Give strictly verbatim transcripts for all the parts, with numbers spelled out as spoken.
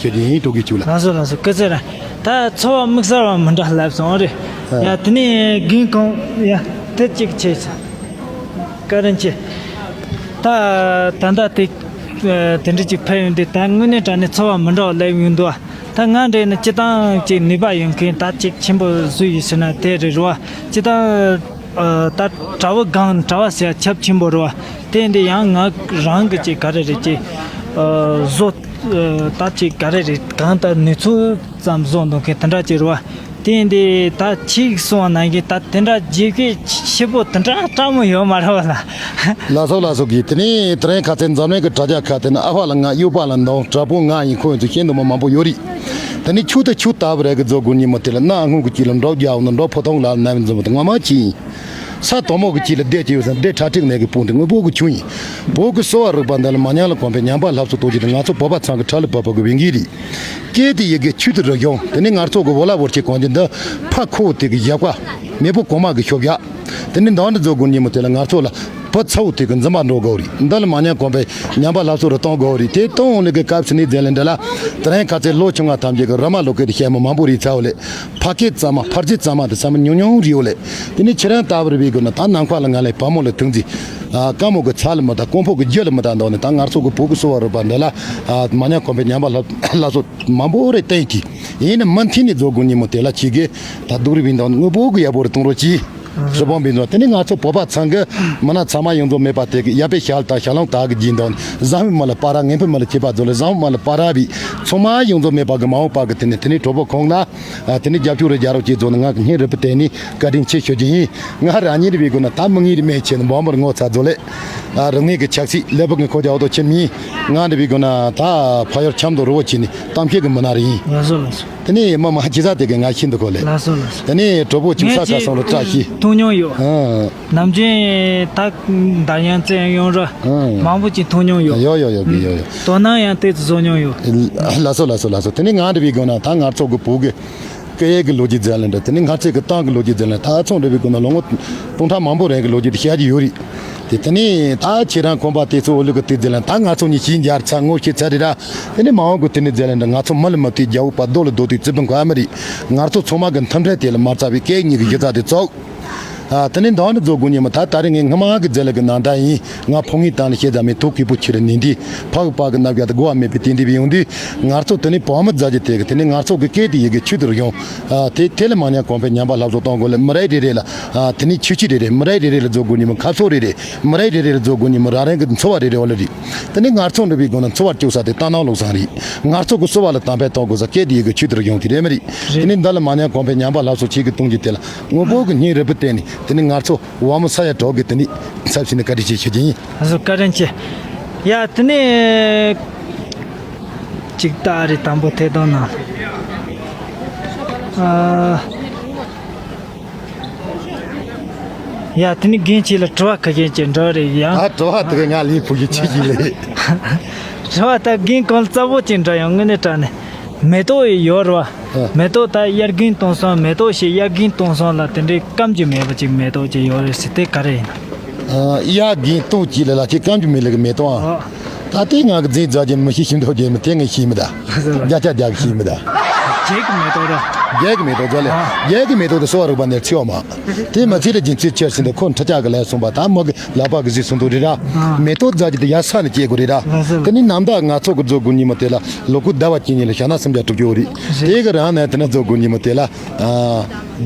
ཞུ་རྒྱུ་ཡིན། འགྲོ་དགོས་བྱུང་ལ། ལགས་སོ་ལགས་སོ། སྐུ་ཚེ་རིང་། ད་ཚོར་བ་དམིགས་བསལ་བ་མི་འདྲ་ལབ་སོང་རེད། ཨ། ཡ་དེ་ནས་རྒན་གོང་ཡ་དེ་གཅིག་བྱས་སོང་། བཀའ་དྲིན་ཆེ། ད་ད་ལྟ་དེ་དེ་འདྲ་ཅིག་ཕེབས་ཡོང་དུས་ད་དངོས་གནས་དྲང་གནས་ཚོར་བ་མི་འདྲ་བ་སླེབས་ཡོང་འདུག་ད་ང་འདྲ་ནི་སྤྱི་བཏང་ཅིག་ནུས་པ་ཡོད་མཁན་ད་ཅིག་ཆེན་པོ་སུ་ཡིན་ཟེར་ན་དེ་རེད་རོ། སྤྱི་བཏང་ད་གྲྭ་བ་གང་གྲྭ་བ་ཟེར་ཁྱབ་ཆེན་པོ་རོ། དེ་འདི་ཡང་ང་རང་གི་ཅིག་ག་རེ་རེད་ཅིག་བཟོ། ད་ཅིག་ག་རེ་རེད་གང་ལྟར་ནུས་ཚོད་ཙམ་བཟོ་འདུག་མཁན་དེ་འདྲ་ཅིག་རེད་བ། དེ་འདི་ད་ཅིག་གསུང་བ་ནང་བཞིན་ད་དེ་འདྲ་རྗེས་ཤུལ་ཞེ་པོ་དེ་འདྲ་སྤྲང་མོ་ཡོད་མ་རེད་བ་ལ། ལགས་སོ་ལགས་སོ་གིས། དེ་ནས་དེ་རིང་ཁ་སང་འཛམ་གླིང་གི་དྲ་རྒྱ་ཁག་དེ་ན་ཨ་ཕ་ལ་ང་གཡོག་པ་ལ་འདང་དྲག་པོ་ང་ཡིན་ཁོ་ཡིན་ཚོ་ཤེས་འདུག་མ་མང་པོ་ཡོད་རེད། དེ་ནས་ཁྱོད་ད་ཁྱོད་ལྟ་བུ་རེད་གི་བཟོ་དགོས་ཉིན་མོ་དེ་ལ་གནའ་སྔོན་གི་སྐྱིད་ལ་འགྲོ་རྒྱག་ནི་འགྲོ་ཕོ་ཐོང་ལ་ནམ་འཛོམས་དང་ངོ་མ་ཅི་ཡིན། ས་དོག་མོ་གི་དཀྱིལ་ལ་བསྡད་ཀྱི་ཡོད་ས་འདྲེ་ཁྲ་ཁྲིག་ནས་གི་སྤུན་དེ་དངོས་པོ་གི་ཆུང་ཡིན། བོད་གི་གསོ་བ་རིག་པ་འདི་ལ་མ་ཉམས་ལ་གོམས་པའི་ཉམས་པ་ལྷབ་སུ་གཏོང་རྒྱུ་དེ་ང་ཚོ་བོད་པ་ཚང་གི་ཁྲག་ལ་བབས་པ་གི་བིང་གི་རེད། སྐད་དེ་ཡི་གེ་ཆུ་དེ་རུ་ཡོང་དེ་ནི་ང་ཚོ་གི་བོ་ལ་བོར་ཆེ་གོང་རྒྱུ་འདི་ཕ་ཁོ་དེ་གི་ཡག་པ་མེས་པོ་གོང་མ་གི་ཤོབ་ཡག་དེ་ནི་འདང་འདི་རྫོགས་དགོས་ཉིན་མོ་དེ་ལ་ང་ཚོ་ལ་བུ་ཚ་བོ་དེ་གི་འཛིན་པ་འགྲོ་དགོས་རེད། འདི་ལ་མ་ཉམས་གོམས་པའི་ཉམས་པ་ལྷབ་སུ་རུ་གཏོང་དགོས་རེད། དེ་གཏོང་ལས་གི་སྐབས་སུ་ནི་རྫས་ལས་འདི་ལ་དེ་རིང་ཁ་ཚེ་ལོ་ཆུང་བ་ཐམས་ཅད་གི་ར་མ་ལོ་སྐད་དེ་བཤད་མི་མང་པོ་རེད་ཚ་བོ་ལས། ཕ་སྐད་གཙང་མ་ཕ་རྒྱུད་གཙང་མ་དེ་བསམ་མི་ཉུང་ཉུང་རེད་ཡོད་ལེ། དེ་ནི་ཁྱེད་རང་ལྟ་བུར་བའི་སྒོ་ནས་ད་ནམ་མཁའ་ལ་ང་ལས་བ་མོ་ལ་ཐུག་འཛི། ཨ་དཀའ་མོ་གི་ཚ་ལ་མི་ད་ཀོང་ཕོ་གི་རྒྱུ་ལ་མི་ད་འདོག་ནས་ད་ང་ཚོ་གི་བོད་གི་གསོ་བ་རིག་པ་འདི་ལ་ཨ་མ་ཉམས་གོམས་པའི་ཉམས་པ་ལྷབ་ལྷ་སོ་མང་པོ་རེ་བསྟན་གི། ཡིན་ནི་མུ་མཐུད་ནས་རྫོགས་དགོས་ཉིན་མོ་དེ་ལ་ཁྱེད་ཀྱིས་ད་སྡུག་རུས་བིན་འདོག་དངོས་པོ་གི་ཡག་པོ་རེ་གཏོང་རོགས་གྱིས། རི་བོང་བིན་འདོག་དེ་ནི་ང་ཚོ་བོད་པ་ཚང་གི་མི་ན་ཚང་མ་ཡོངས་རྫོགས་མེད་པ་དེ་གི་ཡ་པེ་ཤལ་ད་ཤ་ལོང་ད་གི་སྦྱིན་འདོག་བཟང་བི་མ་ལ་པ་ར་ངན་པི་མ་ལ་ཁྱེད་པ་ཚོ་ལ་བཟང་བི་མ་ལ་པ་ར་བི་ཚང་མ་ཡོངས་རྫོགས་མེད་པ་གི་མ་འོངས་པ་གི་དེ་ནི་དེ་ནི་གྲོགས་པོ་ཁོང་ལ། ཨ་དེ་ནི་རྒྱབ་སྐྱོར་རེ་རྒྱག་རོགས་བྱེད་རྫོགས་ནི་ང་གི་སྙིང་རུས་པའི་སྟེང་ནས་བཀའ་དྲིན་ཆེ་ཞུ་རྒྱུ་ཡིན། ང་རང་ཉིད་རེ་བའི་སྒོ་ནས་ད་མི་ངན་རེ་མེད་ཆེ་ནི་འབོམ་པར་ངོ་ཚ་རྫོགས་ལེ། ཨ་རིག་གནས་ཀྱི་ཆབ་སྲིད་ཀླད་པ་གི་ཁོ་རྒྱ་འོ་དོ་ཆེ་མིན། ང་རེ་བའི་སྒོ་ནས་ད་ཕ་ཡུལ་ཆབ་མདོ་རི་བོ་ཆེ་ནི་གཏམ་བཤད་ཀྱི་མི་སྣ་རེ་ཡིན། ལགས་སོ་ལགས་སོ། དེ་ནས་མི་མང་ཇི་ས་དེ་གི་ང་ཤིན་ཏུ་གོ་ལེ། ལགས་སོ་ལགས་སོ། དེ་ནས་གྲོགས་པོ་ཅུང་ས་ཁ་སང་ལོ་བཀྲ་ཤིས། མཐོང་མྱོང་ཡོད། ཨ། ནམ་རྒྱུན་ད་འདར་ཡང་བཙན་ཡོང་ར། ཨ། མང་པོ་ཅིག་མཐོང་མྱོང་ཡོད། ཡོ་ཡོ་ཡོ་གི་ཡོ་ཡོ། དོ་སྣང་ཡང་ཏོག་ཙམ་བཟོ་མྱོང་ཡོད། ལགས་སོ་ལགས་སོ་ལགས་སོ། དེ་ནས་ང་རེ་བའི་སྒོ་ནས་ད་ང་ཚོ་གི་བོད་གི་སྐད་ཡིག་གི་ལོ་རྒྱུས་མཛད་ལེ་འདྲ། དེ་ནི་ང་ཚོས་ཀྱི་ཏང་གི་ལོ་རྒྱུས་མཛད་ལེ་ད་ཚོང་འབྲེལ་བའི་སྐོར་ན་ལོ་ངོ་སྟོང་ཕྲག་མང་པོ་རིང་གི་ལོ་རྒྱུས་དེ་བཤད་ཀྱི་ཡོད་རེད། དེ་དེ་ནི་ད་ཁྱེད་རང་ཁོམ་པ་དེ་ཚོ་འོ་ལུག་གི་དེ་མཛད་ལེ་ད་ང་ཚོ་གཉིས་ཤིང་རྒྱར་ཚ་ངོ་ཤེས་ཚ་རེད་ར། དེ་ནི་མ་འོངས་གི་དེ་ནི་མཛད་ལེ་འདྲ། ང་ཚོ་མི་ལ་མི་དེ་རྒྱ་འོག་པ་རྡོ་ལ་རྡོ་དེ་རྩི་བུ་འཁོར་མི་རེད། ང་ཚོ་ཚང་མ་གི་མཐུན་སྒྲིལ་དེ་ལ་མ་རྩ་བའི་སྐད་གཉིས་ཀྱི་གཞི་རྩ་དེ་བཙུགས། ཨ་དེ་ནས་འདང་ནི་རྫོགས་དགོས་ཉིན་མོ་ད་ད་རེས་ངས་སྔ་མ་གི་རྫས་ལ་གི་ནང་ད་ཡིན། ང་ཕོ་ངའི་སྟེང་ལ་བཤད་ཙམ་མེད་ཐུགས་ཁུར་པོ་ཆེ་རུ་ནན་ཏིག་ཕ་གི་པ་གི་རྣམ་རྒྱལ་དུ་གོ་བ་མེད་པའི་དེ་འདྲ་བའི་ཡོང་དུས་ང་ཚོ་དེ་ནས་བོད་མི་རྫ་ཆེ་དེ་གི་དེ་ནས་ང་ཚོ་གི་སྐད་དེ་ཡི་གེ་ཆུ་དུ་རུ་ཡོང་། ཨ་དེ་དེ་ལ་མ་ཉམས་གོང་འཕེལ་ཉམས་པ་ལྷབ་བཟོ་གཏོང་དགོས་ལ་མི་རེ་རེ་རེ་ལ་ཨ་དེ་ནས་ཆུ་ཆུ་རེ་རེ་མི་རེ་རེ་རེ་ལ་རྫོགས་དགོས་ཉིན་མོ་ཁ་སོ་རེ་རེ་མི་རེ་རེ་རེ་ལ་རྫོགས་དགོས་ཉིན་མོ་རང་རང་གི་འཚོ་བ་རེ་རེ་འོ་ལ་རེད། དེ་ནས་ང་ཚོ་འདྲ་བའི་སྒོ་ནས་འཚོ་བར་བཅུག་ས་དེ་ལྟ་ནང་ལོག་སང་རེད། ང་ཚོ་གི་གསོ་བ་ལ་དམ་པའི་ཐོག་གོ་ས་སྐད་དེ་ཡི་གེ་ཆུ་དུ་རུ་ཡོང་དེ་རེད་མི་རེད། དེ་ནས་འདི་ལ་མ་ཉམས་གོང་འཕེལ་ཉམས་པ་ལྷབ་བཟོ་བྱེད་ཀྱི་གཏོང་རྒྱུ་དེ་ལ། དངོས་པོ་གི་སྙིང་རུས་པའི་སྟེང་ནས་དེ་ནི་ང་ཚོ་བ་མོ་ས་ཡ་གྲོགས་ཀྱི་དེ་ནི་ཚབ་ཞུས་ནས་བཀའ་དྲིན་ཆེ་ཞུ་རྒྱུ་ཡིན། ང་ཚོ་བཀའ་དྲིན་ཆེ། ཡ་དེ་ནས་ཅིག་ཏ་རེ་དང་པོ་ཐད་གཏོང་ནང་། ཨ། ཡ་དེ་ནི་རྒན་ཁྱེད་ལ་དྲི་བ་ཁ་ཤས་ཅིག་འདྲ་རེད་ཡ། ཨ་དྲི་བ་དེ་ག་ང་ལན་ཕུལ་རྒྱུ་ཆེ་གི་ལེ། དྲི་བ་ད་རྒན་གང་ལ་རྩ་བོ་ཅིག་འདྲ་ཡང་དངོས་གནས་དྲང་གནས་མེ་ཏོག་ཡོད་རེད་བ། ཨ། མེ་ཏོག་ད་དབྱར་རྒན་གཏོང་སོང་མེ་ཏོག་ཞིག་དབྱར་རྒན་གཏོང་སོང་ལ་དེ་འདྲའི་སྐམ་རྒྱུ་མེད་པ་ཅིག་མེ་ཏོག་ཅིག་ཡོད་རེད་ཟེར་དེ་ག་རེ་ཡིན་ན། ཨ་དབྱར་རྒན་གཏོང་ཅིག་ལ་ལ་ཅིག་སྐམ་རྒྱུ་མེད་ལ་གི་མེ་ཏོག་ཨ། ཨ། ད་ལྟའི་ང་གི་འཛིན་རྫ་ཅན་མི་ཤེས་ཤིང་འདོགས་རྒྱལ་མི་དེ་ངས་ཤེས་མི་ད། རྒྱ་ཆ་རྒྱ་གི་ཤེས་མི་ད། རྒྱལ་གི་མེ་ཏོག་ར། རྒྱལ་གི་མེ་ཏོག་རྫ་ལས། ཨ། རྒྱལ་གི་མེ་ཏོག་དེ་གསོ་བ་རིག་པ་ནས་ཆེ་བ་མ། དེ་མ་ཚད་ལ་སྦྱིན་སྲེག་ཆེར་ཟིན་ཏེ་ཁོ་འཕྲུལ་ཆས་གི་ལས་སོང་བ་ད་མོ་གི་ལག་པ་གི་གཟིགས་སོང་དུ་རེད་ར། ཨ། མེ་ཏོག་རྫ་ཅན་དེ་ཡ་ས་ནས་སྐྱེ་དགོས་རེད་ར། ལགས་སོ། དེ་ནི་ནམ་ཟླ་ང་ཚོ་གི་རྫོགས་དགོས་ཉིན་མོ་དེ་ལ་ལོ་ཀུ་ཟླ་བ་གཅིག་ཉིན་ལ་ཞག་ན་སུམ་བརྒྱ་དྲུག་ཅུ་རེད། རེད། དེ་གི་རང་ནས་དེ་ན་རྫོགས་དགོས་ཉིན་མོ་དེ་ལ། ཨ།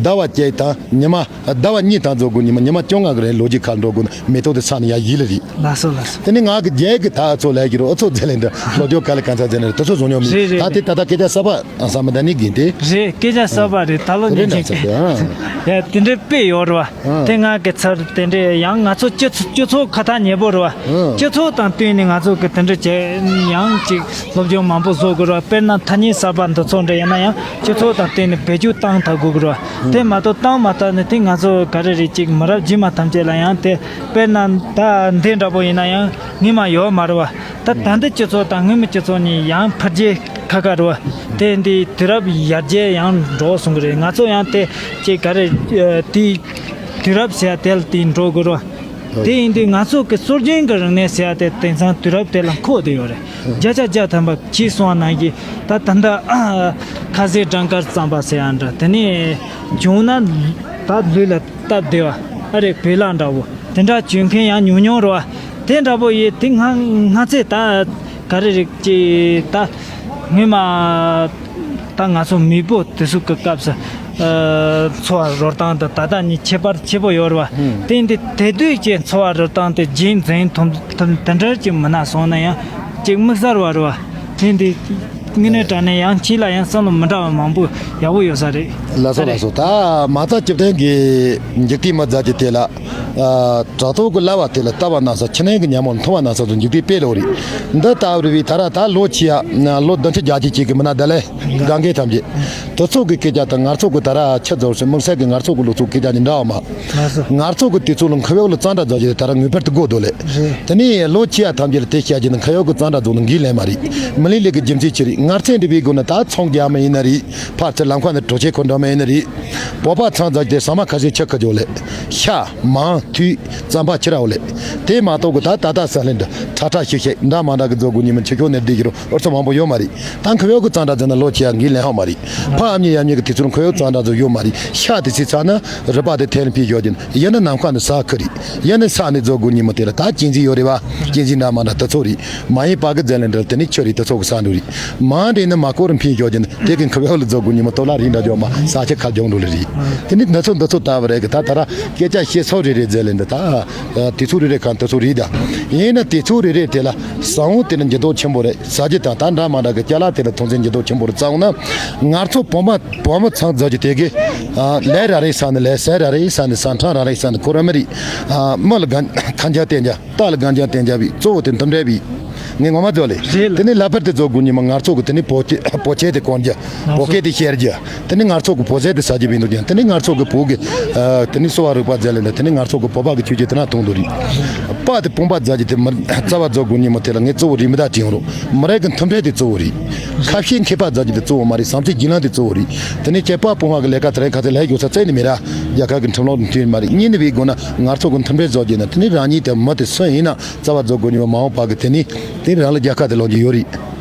ཟླ་བ་གཅིག་དང་ཉི་མ། ཟླ་བ་གཉིས་དང་རྫོགས་དགོས་ཉི་མ་ཉི་མ་བཅོ་ལྔ་གི་རིང་ལོ་རྒྱུས་ཁ་འགྲོ་དགོས་ན་མེ་ཏོག་དེ་ས་ནས་ཡར་ཡིད་ལ་རེད། ལགས་སོ་ལགས་སོ། དེ་ནི་ང་གི་རྒྱལ་གི་ད་ཨ་ཚོ་ལས་ཀྱི་རོ་ཨ་ཚོ་རྫས་ལས་འདྲ་ལོ་རྒྱུས་ག་ལ་གང་ཚ་རྫས་ནས་དེ་ཚོ་བཟོ་མྱོང་མི་རེད་རེད་ད་དེ་རེད། ད་ལྟ་སྐད་ཆ་གསར་པ་ཨ་ས་མི་ད་ནི་གིན་ཏེ། རེད་སྐད་ཆ་གསར་པ་རེད་ད་ལོ་རེད་ཉན་ན་ཆེ་ས་དེ་ཨ། ཡ་དེ་འདྲའི་དཔེ་ཡོད་རེད་བ། ཨ། དེ་ང་གི་ཚར་དེ་འདྲའི་ཡང་ང་ཚོ་སྤྱི་ཚོགས་སྤྱི་ཚོགས་ཁ་ཐག་ཉེ་པོ་རེད་བ། ཨ། སྤྱི་ཚོགས་དང་བསྟུན་ནས་ང་ཚོ་གི་དེ་འདྲ་བྱས་ཡང་ཅིག་སློབ་སྦྱོང་མང་པོ་བཟོ་དགོས་རེད་བ། དཔེར་ན་ཐ་སྙད་གསར་པ་འདི་ཚོ་འདྲ་ཡིན་ན་ཡང་སྤྱི་ཚོགས་དང་བསྟུན་ནས་བེད་སྤྱོད་བཏང་ཐུབ་དགོས་ཀྱི་རེད། དེ་མ་གཏོགས་བཏང་མ་ཐུབ་ན་དེ་ང་ཚོ་ག་རེ་རེད་ཅིག་མི་རབས་རྗེས་མ་ཐམས་ཅད་ལ་ཡང་དེ་དཔེར་ན་ད་འདི་འདྲ་པོ་ཡིན་ན་ཡང་སྔོན་མ་ཡོད་མ་རེད་བ། ད་ད་འདི་སྤྱི་ཚོགས་དང་སྔོན་མའི་སྤྱི་ཚོགས་གཉིས་ཡང་འཕེལ་རྒྱས་ཁ་ཁ་རེད་བ། དེ་འདི་དུས་རབས་ཡར་རྒྱས་ཡང་འགྲོ་སོང་གི་རེད། ང་ཚོ་ཡང་དེ་ཅིག་ག་རེ་དེ་དུས་རབས་ཟེར་ཡ་དེ་ལ་དེ་འགྲོ་དགོས་རེད་བ། དེ་ཡིན་དུས་ང་ཚོ་གི་སྲོལ་རྒྱུན་གྱི་རིག་གནས་ཟེར་ཡ་དེ་དེང་སང་དུས་རབས་དེ་ལ་འཁོར་བསྡད་ཡོད་རེད། བརྒྱ་ཆ་བརྒྱ་ཐམ་པ་ཁྱེད་གསུངས་པ་ནང་བཞིན་ད་ད་ལྟ་ཁ་ཟས་སྦྲང་དཀར་རྩམ་པ་ཟེར་ཡ་འདྲ། དེ་ནས་བྱུང་ན་ད་ལུས་ལ་སྟབས་བདེ་བ་ཨ་རེ་བོད་ལྭ་འདྲ་བོ་དེ་འདྲ་བྱུང་མཁན་ཡང་ཉུང་ཉུང་རེད་བ། དེ་འདྲ་པོ་ཡིན་དེ་སྔ་སྔ་ཚེ་ད་ག་རེ་རེད་ཅེ་ད་སྔོན་མ་ད་ང་ཚོ་མེས་པོ་དེ་ཚོ་གི་སྐབས་སུ་ཨ་འཚོ་བ་རོལ་སྟངས་དང་ད་ལྟ་གཉིས་ཁྱད་པར་ཆེ་པོ་ཡོད་རེད་བ། དེ་འདི་དེ་དུས་ཀྱི་འཚོ་བ་རོལ་སྟངས་དེ་རྗེས་འཛིན་ཐུབ་ཐུབ་དེ་འདྲ་ཅིག་མིན་ན་སོང་ན་ཡང་ཅིག་དམིགས་བསལ་བ་རེད་བ། དེ་འདི་དངོས་གནས་དྲང་གནས་ཡང་ཁྱེད་ལ་ཡང་བསམ་བློ་མི་འདྲ་བ་མང་པོ་ཡག་པོ་ཡོད་ས་རེད། ལགས་སོ་ལགས་སོ། ད་མ་རྩ་བཅུ་བདུན་གི་འཇིག་རྟེན་མི་མཛད་ཀྱི་དེ་ལ། ཨ་དྲག་ཐོག་གི་བསླབ་པ་དེ་ལ་ལྟ་བ་ན་ས་ཁྱི་ནང་གི་ཉ་མོ་ལ་མཐོང་བ་ན་ས་ཚོ་འཇིག་རྟེན་དཔེ་ལོ་རེད། འདི་ལྟ་བུ་རེད་བས། ད་ར་ད་ལོ་ཆེ་ཡ་ལོ་བདུན་ཅུ་བརྒྱད་ཅུ་ཅིག་གི་མི་ན་ད་ལས་གང་གའི་ཐམས་ཅད་དུ་ཚོགས་ཀྱི་སྐད་ཆ་དང་ང་ཚོ་གི་ད་ར་ཆ་རྫོགས་སུ་དམིགས་བསལ་གྱི་ང་ཚོ་གི་ལོ་ཚོགས་སྐད་ཆ་ནི་འདྲ་བ་མ། ང་ཚོ་གི་དུས་ཚོད་ལ་འཁོར་བའི་ལ་གཙང་སྦྲ་རྫོགས་ཀྱི་ད་ར་ངེས་པར་དུ་དགོས་འདུག་ལས། དེ་ནས་ལོ་ཆེ་ཡ་ཐམས་ཅད་ལ་དེ་བཤད་ཀྱི་ནི་འཁོར་བའི་གི་གཙང་སྦྲ་རྫོགས་ནི་འགན་ལེན་མ་རེད། མི་ལི་ལི་གི་རྒྱུ་མཚན་ཅི་རེད། ངར་ཚན་འདི་བའི་སྒོ་ནས་ད་ཚོང་རྒྱག་མི་ཡིན་ན་རེད། ཕར་ཚུར་ལམ་ཁ་ནས་གྲོ་ཆས་ཁོ་འགྲོ་མི་ཡིན་ན་རེད། བོད་པ་ཚང་རྫོགས་ཀྱི་དེ་ཟ་མ་ཁ་ཤས་ཆ་ཁ་འཇོག་ལས། ཤ། མང་། དུས། རྩམ་པ་ཁྱི་ར་བ་ལས། དེ་མ་གཏོགས་གི་ད་ད་ད་ས་ལེན་འདྲ་ཁྲ་ཁྲ་ཤི་ཤི་འདྲ་མ་འདྲ་གི་རྫོགས་དགོས་ཉི་མ་ཆུ་ཁྱོག་ནས་བསྡད་ཀྱི་རོ་ཨོ་ཚོ་མང་པོ་ཡོད་མ་རེད། ད་འཁོར་བའི་གི་གཙང་སྦྲ་ཟེར་ན་ལོ་ཆེ་ཡ་འགན་ལེན་ཧ་མ་རེད། ཕ་ཨ་མྱེས་ཡ་མྱེས་གི་དུས་ཚོད་འཁོར་བའི་གཙང་སྦྲ་ཚོ་ཡོད་མ་རེད། ཤ་དེ་ཚེ་ཚ་ན་རི་པ་དེ་ཐལ་ཕི་ཡོད་ཀྱིན་ཡིན་ན་ནམ་མཁའ་ནས་ས་ཁུ་རེད། ཡིན་ན་ས་ནས་རྫོགས་དགོས་ཉི་མ་དེ་ལ་ད་གཅན་གཟན་ཡོད་རེད་བ། གཅན་གཟན་འདྲ་མ་འདྲ་དུ་ཚོགས་རེད། མ་ཡིན་པ་གི་རྫས་ལས་འདྲ་དེ་ནི་ཆུ་རེད་དུ་ཚོགས་གི་ས་འདུག་རེད། མ་འདྲེས་ན་མ་ཀོ་རུ་ཕི་ཡོད་ཀྱིན་དེ་གི་འཁོར་བའི་ལ་རྫོགས་དགོས་ཉི་མ་ཏོ་ལ་རིགས་འདྲ་ཡོད་མ་ས་ཆ་ཁ་སྦྱོང་འགྲོ་ལེ་རེད། དེ་ནི་འདི་ཚོ་འདི་ཚོ་ལྟ་བུ་རེད་གི་ད་ད་ར་སྐད་ཆ་བཤད་ཚོ་རེ་རེ་རྫས་ལས་འདི་ད། དུས་ཚོད་རེ་རེ་གང་དུས་ཚོད་རེ་ད། ཡིན་ན་དུས་ཚོད་རེ་རེ་དེ་ལ་ས་འོང་དེ་ནི་འགྱུར་ལྡོག་ཆེན་པོ་རེད། ས་རྒྱུ་དང་ད་འདྲ་མ་འདྲ་གི་ཅ་ལག་དེ་ལ་ཐོན་ཚེ་འགྱུར་ལྡོག་ཆེན་པོ་རེད། ཙང་ན་ང་ཚོ་བོད་མ་བོད་མི་ཚང་རྫོགས་ཀྱི་དེ་གི་ལས་ར་རེ་ས་ནི་ལས་ཟས་ར་རེ་ས་ནི་ཟ་འཕྲང་ར་རེ་ས་ནི་ཁོ་ར་མི་རེད། མི་ལ་གང་ཁ་འཇག་བསྟན་འཇག་རྟ་ལ་གང་འཇག་བསྟན་འཇག་བི་གཙོ་བོ་དེ་འཐུམ་འདྲ་བི། ངས་ངོ་མ་རྫོགས་ལེ། རེད་ལ། དེ་ནི་ལྷག་པར་དུ་རྫོགས་དགོས་ཉི་མ་ང་ཚོ་གི་དེ་ནི་བོད་སྐད་བོད་སྐད་དེ་གོན་རྒྱུ། བོད་སྐད་དེ་བཤད་རྒྱུ། དེ་ནི་ང་ཚོ་གི་བོད་ཟས་དེ་ཟ་རྒྱུ་བི་འདུག་ཀྱང་དེ་ནི་ང་ཚོ་གི་བོད་ཀྱི་དེ་ནི་གསོ་བ་རིག་པ་རྫས་ལས་འདི་དེ་ནི་ང་ཚོ་གི་བོད་པ་གི་ཆོས་ཀྱི་དེ་ན་མཐོང་འདུག་རེད། པ་དེ་དཔུང་པ་རྫ་རྒྱུ་དེ་མི་རྩ་བ་རྫོགས་དགོས་ཉི་མ་དེ་ལ་ངས་གཙོ་བོ་རེད་མི་ད་དྲིན་རོགས་མི་རེད་གི་འཐུམ་འདྲ་དེ་གཙོ་བོ་རེད། ཁ་བཤད་མཁས་པ་རྫ་རྒྱུ་དེ་གཙོ་བོ་མ་རེད། བསམ་ཚུལ་བརྒྱུད་ལམ་དེ་གཙོ་བོ་རེད། དེ་ནི་ཁྱེད་པ་དཔུང་པ་གི་ལས་ཀ་དེ་རེད་ཁ་ཚེ་ལས་ཡོད་ས་རྩད་ནི་མི་ར། རྒྱལ་ཁབ་ཀྱི་ཁྲིམས་ལུགས་མཐུན་མ་རེད། གཉིས་ནི་བའི་སྒོ་ན་ང་ཚོ་གི་མཐུན་སྒྲིལ་བཟོ་རྒྱུ་ན་དེ་ནི་རང་ཉིད་དེ་མི་དེ་སུ་ཡིན་ན་རྩ་བ་རྫོགས་དགོས་ཉི་མ་མ་འོངས་པ་གི་དེ་ནི་དེ་རང་ལ་རྒྱལ་ཁ་དེ་ལོན་རྒྱུ་ཡོད་རེད།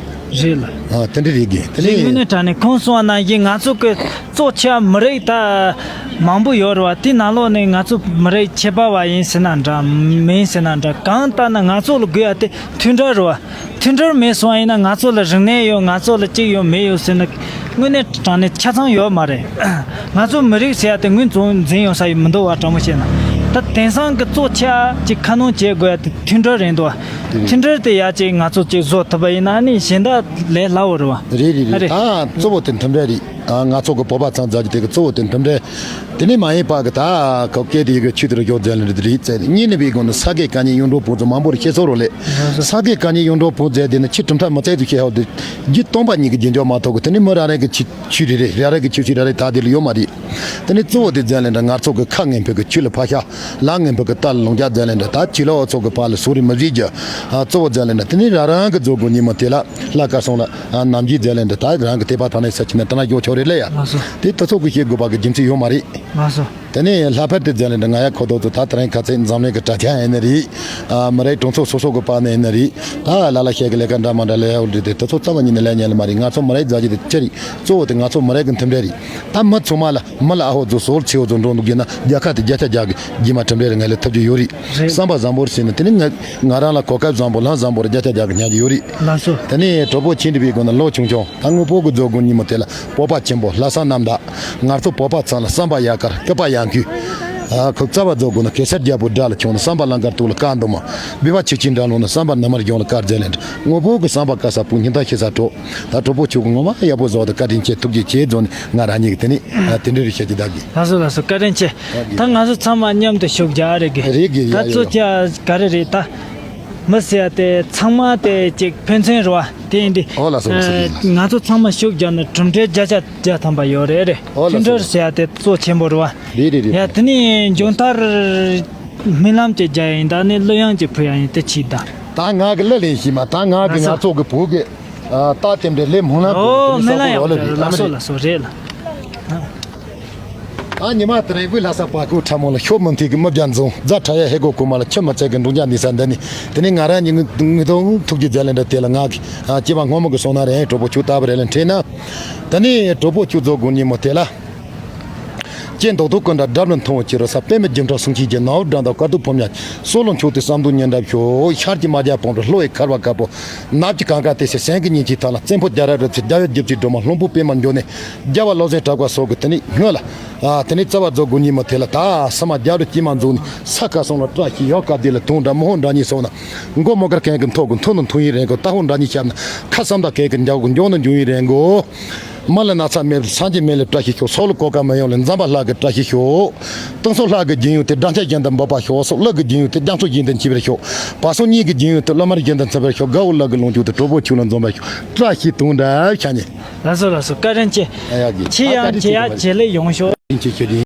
རེད་ལ། ཨ་དེ་འདྲ་རེད་གི་དེ་རེད། ནི་དངོས་གནས་དྲང་གནས་ཁོང་གསུངས་པ་ནང་བཞིན་ང་ཚོ་གི་གཙོ་ཆེ་བ་མི་རིགས་ད་མང་པོ་ཡོད་རེད་བ། དེ་ནང་ལོགས་ནས་ང་ཚོ་མི་རིགས་ཁྱད་པར་བ་ཡིན་ཟེར་ན་འདྲ་མིན་ཟེར་ན་འདྲ་གང་ལྟར་ན་ང་ཚོ་ལ་དགོས་ཡ་དེ་མཐུན་སྒྲིལ་རེད་བ། མཐུན་སྒྲིལ་མེད་སོང་ཡིན་ན་ང་ཚོ་ལ་རིག་གནས་ཡོད། ང་ཚོ་ལ་གཅིག་ཡོད་མེད་ཡོད་ཟེར་ན་དངོས་གནས་དྲང་གནས་ཆ་ཚང་ཡོད་མ་རེད། ང་ཚོ་མི་རིགས་ཟེར་ཡ་དེ་ངོས་འཛིན་འཛིན་ཡོང་ས་ཡོད་མི་འདུག་བ། དྲང་མོ་བཤད་ན་ད་དེང་སང་གི་གཙོ་ཆེ་བ་ཅིག་ཁ་སྣོན་བྱེད་དགོས་ཡ་དེ་མཐུན་སྒྲིལ་རེད་འདུག་བ། མཐུན་སྒྲིལ་དེ་ཡ་ཅིག་ང་ཚོ་ཅིག་བཟོ་ཐུབ་པ་ཡིན་ན་ནི་གཞན་དག་ལས་སླ་བོ་རེད་བ། རེད་རེད་ཨ་རེད། རེད་ད་གཙོ་བོ་དེ་མཐུན་སྒྲིལ་རེད། ཨ་ང་ཚོ་གི་བོད་པ་ཚང་མཛད་རྒྱུ་དེ་གི་གཙོ་བོ་དེ་མཐུན་སྒྲིལ། དེ་ནས་མ་ཡིན་པ་གི་ད་ཁོ་སྐད་དེ་ཡི་གེ་ཆུ་དེར་ཡོད་མཛད་ལེ་རེད་ཟེར། གཉིས་ནི་བའི་སྒོ་ནས་ས་དགེ་བཀའ་རྙིང་གཡུང་དྲུང་བོན་ཚོ་མང་པོར་ཤེས་སོ་རོ་ལེ། ས་དགེ་བཀའ་རྙིང་གཡུང་དྲུང་བོན་མཛད་དེ་ནི་ཆུ་གྲུབ་མཐའ་མི་ཚད་དུ་ཤེས་ཧོ་དེ་རྒྱུད་སྟོང་པ་ཉིད་ཀྱི་རྒྱུན་འཇོག་མ་ཐོག་གི་དེ་ནི་མི་ར་རེ་གི་ཆུ་ཆུ་རེ་རེ་ར་རེ་གི་ཆུ་ཆུ་ར་རེ་ད་དེ་ལ་ཡོད་མ་རེད། དེ་ནི་གཙོ་བོ་དེ་མཛད་ལེ་འདྲ་ང་ཚོ་གི་ཁ་ངན་ཕོད་གི་ཆུ་ལ་ཕ་ཤ་ལ་ངན་ཕོད་གི་རྟ་ལ་ལོང་རྒྱ་མཛད་ལེ་འདྲ་ད་ཆུ་ལ་འོ་ཚོ་གི་ཕ་ལ་སོ་རི་མི་བཟི་རྒྱུ། གཙོ་བོ་མཛད་ལེ་འདྲ་དེ་ནི་ར་རང་གི་རྫོགས་དགོས་ཉི་མ་དེ་ལ། ལྷ་དཀར་སོང་ལ། ཨ་ནམ་རྒྱུན་མཛད་ལེན་འདི་ད་རང་གི་དད་པ་ཐོག་ནས་ས་ཆེན་ནས་ད་ན་ཡོད་ཆོག་རེད་ལ་ཡ། ལགས་སོ། དེ་དུ་ཚོགས་ཀྱི་བཤད་དགོས་པ་གི་རྒྱུ་མཚན་ཡོད་མ་རེད། ལགས་སོ། དེ་ནས་ལྷག་པར་དུ་མཛད་ལེན་འདི་ང་ཡ་ཁོ་ཐོག་ཏུ་ད་དེ་རིང་ཁ་ཚེ་འཛམ་གླིང་གི་དྲ་རྒྱ་ཡིན་ནི་རེད། ཨ་མི་རིགས་གྲོང་ཚོ་སོ་སོ་གི་བར་ནས་ཡིན་ནི་རེད། ད་ལ་ལ་ཤེས་གི་ལས་ཀ་འདྲ་མ་འདྲ་ལས་ཡོད་རེད་དེ་དུ་ཚོགས་རྩ་བ་ཉིད་ནས་ལས་ཉན་ལ་མ་རེད། ང་ཚོ་མི་རིགས་མཛད་རྒྱུ་དེ་ཅི་རེད། གཙོ་བོ་དེ་ང་ཚོ་མི་རིགས་གི་མཐུན་སྒྲིལ་རེད། ད་མི་ཚང་མ་ལ། མི་ལ་ཨ་ཧོ་ཛོ་སོལ་ཆེ་བོ་ཛོ་འགྲོ་འདུག་ཡིན་ན་རྒྱལ་ཁ་དེ་བརྒྱ་ཆ་བརྒྱ་གི་རྗེས་མ་གྲུབ་འབྲས་རེ་ངེས་ལེ་ཐུབ་རྒྱུ་ཡོད་རེད། རེད། བསམ་པ་བཟང་པོར་བྱས་ན་དེ་ནི་ང་ང་རང་ལ་གོ་སྐབས་བཟང་པོ་ལམ་བཟང་པོར་བརྒྱ་ཆ་བརྒྱ་གི་ཉར་རྒྱུ་ཡོད་རེད། ལགས་སོ། དེ་ནས་གྲོགས་པོ་ཆེན་འདི་བའི་སྒོ་ནས་ལོ་ཆུང་ཆུང་ད་དངོས་པོ་གི་རྫོགས་དགོས་ཉིན་མོ་དེ་ལ་བོད་པ་ཆེན་པོ་ལྷ་ས་རྣམ་དག་ང་ཚོ་བོད་པ་ཚང་ལ་བསམ་པ་ཡག་དཀར་སྐུད་པ་ཡག་མཁས། ཨ་ཁོ་རྩ་བ་རྫོགས་དགོས་ན་གེ་སར་རྒྱལ་པོ་དགྲ་ལ་མཆོང་ན་བསམ་པ་ལང་དཀར་དུག་ལ་དཀར་འདུག་མ། སྦི་བ་ཆུ་ཆེན་འདྲ་ལོང་ན་བསམ་པ་ནམ་མར་གྱོང་ལ་དཀར་རྫས་ལེན་དངོས་པོ་གི་བསམ་པ་དཀར་ས་ཕུགས་ཉིན་ཐང་ཤེས་ས་གྲོགས། ད་གྲོགས་པོ་ཁྱོད་ཀྱི་ངོ་མ་ཡག་པོ་བཟོ་བ་དང་བཀའ་དྲིན་ཆེ་ཐུགས་རྗེ་ཆེ་རྫོགས་ནས་ང་རང་ཉིད་ཀྱི་དེ་ནས་དེ་འདྲའི་རིགས་བཤད་ཀྱི་བདག་གི། ལགས་སོ་ལགས་སོ། བཀའ་དྲིན་ཆེ། ད་ང་ཚོ་ཚང་མ་མཉམ་དུ་ཞུགས་རྒྱག་རེད་གི། རེད་གི། ད་ཡ་ཡ་གཙོ་ཡ། ཆ་ག་རེ་རེད་ད། མི་ཟེར་ཡ་དེ་ཚང་མ་དེ་ཅིག་ཕན་ཚུན་རེད་བ། དེ་ཡིན་དུས། ཨོ་ལགས་སོ་ལགས་སོ། ཨ་ང་ཚོ་ཚང་མ་ཞུགས་རྒྱག་ན་གྲུབ་འབྲས་བརྒྱ་ཆ་བརྒྱ་ཐམ་པ་ཡོད་རེད་རེད། ཨོ་ལགས་སོ། མཐུན་སྒྲིལ་ཟེར་ཡ་དེ་གཙོ་ཆེན་པོ་རེད་བ། རེད་རེད་རེད། ཡ་དེ་ནས་མཇུག་མཐར་སྨོན་ལམ་ཅིག་རྒྱག་ཡིན། ད་ནི་གླུ་དབྱངས་ཅིག་ཕུལ་ཡ་ཡིན། དེ་ཕྱིས་ད། ད་ང་གི་གླུ་ལེན་ཤིག་མ། ད་ང་གི། ལགས་སོ། ང་ཚོ་གི་བོད་གི་ཨ་རྟགས་དེ་འདྲའི་ལས་སྨོན་ལམ། ཨོ་སྨོན་ལམ་ཡག་པོ་རེད། ལགས་སོ་ལགས་སོ། རེད་ལ། ཨ་ཉི་མ་དེ་རིང་བོད་ལྷ་ས་བར་སྐོར་ཁྲ་མོ་ལ་ཤོ་མི་མཐུན་གི་མི་བརྒྱ་འཛོམས་རྫ་ཁྲ་ཡ་ཧེ་གོ་གོ་མ་ལ་ཆུ་མི་ཚད་གི་འབྲོང་རྒྱ་ནི་ས་འདི་ནི། དེ་ནི་ང་རང་ཉིད་ངི་ངི་དོན་ཐུགས་རྗེ་མཛད་ལན་འདྲ་དེ་ལ་ང་གི་ཨ་སྐྱེ་བ་སྔོན་མ་གི་སོང་ན་རེད། གྲོགས་པོ་ཁྱོད་ལྟ་བུ་རེད་ལན་འཕྲད་ན། དེ་ནི་གྲོགས་པོ་ཁྱོད་རྫོགས་དགོན་ཉིན་མོ་དེ་ལ། ཅེས་མདོག་མདོག་ཀུན་འདྲ་འདྲ་མིན་མཐོང་བའི་ཕྱིར་རོ། ས་པད་མའི་སྒྱུ་འཕྲུལ་གསུང་ཆོས་ཀྱི་ནའོ་སྒྲ་དང་དཀའ་སྡུག་ཕོ་ཉ་སོགས་ལ་མཆོག་ཏུ་བསམ་དོན་ཉན་འདྲ་ཤོག་ཤར་གྱི་མ་རྒྱ་བོང་བུ་ལྷོ་ཡི་ཁར་བ་དཀར་པོ། ནབ་ཀྱི་གངས་དཀར་ཏི་སེ་སེང་གི་ཉིན་གྱི་ཐང་ལ་བཙན་པོ་རྒྱ་ར་རུ་ཚེ་རྒྱལ་བའི་རྒྱུད་ཀྱི་སྒྲོལ་མ་ལྷུན་པོ་པད་མ་འགྱོ་ནས། རྒྱལ་བ་བློ་བཟང་གྲགས་པ་སོགས་ཀྱི་དེ་ནི་སྔོན་ལ། ཨ་དེ་ནི་རྩ་བ་རྫོགས་དགོན་ཉིན་མོ་དེ་ལ་ད་ས་མ་རྒྱ་རུ་སྐྱེས་མ་འཛུགས་ནས་ས་ཁ་སོང་ལ་བཀྲ་ཤིས་ཡོད་སྐབས་དེ་ལ་དུང་འདྲ་མོ་ཧོ་འདྲ་གཉིས་སོང་ན། མགོ་མོ་དཀར་མཁན་གྱི་མཐོ་གི་མཐོ་ནི་མཐོ་ཡིན་རེད་གོ་ལྟ་ཧོ་འདྲ་གཉིས་ཤར་ན། ཁ་བསམ་དག་མཁན་གྱི་འཇའ་གི་འཇོག་ནི་འབྱུང་ཡིན་རེད་གོ་མ་ལ་ན་ཚ་མེད་པར་སངས་རྒྱས་མེད་ལ་བཀྲ་ཤིས་ཤོག་སོགས་ལ་གོ་སྐབས་མི་ཡོང་ལ་འཛམ་བུ་གླིང་གི་བཀྲ་ཤིས་ཤོག་སྟོང་སོགས་ལྷ་གི་རྒྱུན་ཡོད་དེ་སྦྲང་ཆར་བཞིན་དུ་འབབ་པ་ཤོག་སོགས་ཀླུ་གི་རྒྱུན་ཡོད་དེ་རྒྱ་མཚོ་བཞིན་དུ་འཁྱིལ་བར་ཤོག་བ་སོ་གཉིས་ཀྱི་རྒྱུན་ཡོད་དེ་གླུ་དམར་བཞིན་དུ་འཚེར་བར་ཤོག་དགའ་བོ་ལག་གི་ལོངས་སྤྱོད་དེ་གྲོགས་པོ་ཁྱོད་ལ་འཛོམས་པར་ཤོག་བཀྲ་ཤིས་དུང་འདྲ་ཤ་ཉེ། ལགས་སོ་ལགས་སོ། བཀའ་དྲིན་ཆེ། ཨ་ཡག་གི་ཆེ་ཨ་ཡང་བཀའ་དྲིན་ཆེ་ཆེ་ཡ་ཆེ་ལེ་ཡོང་ཤོག་ཆེ་ཆེ་ཆེ།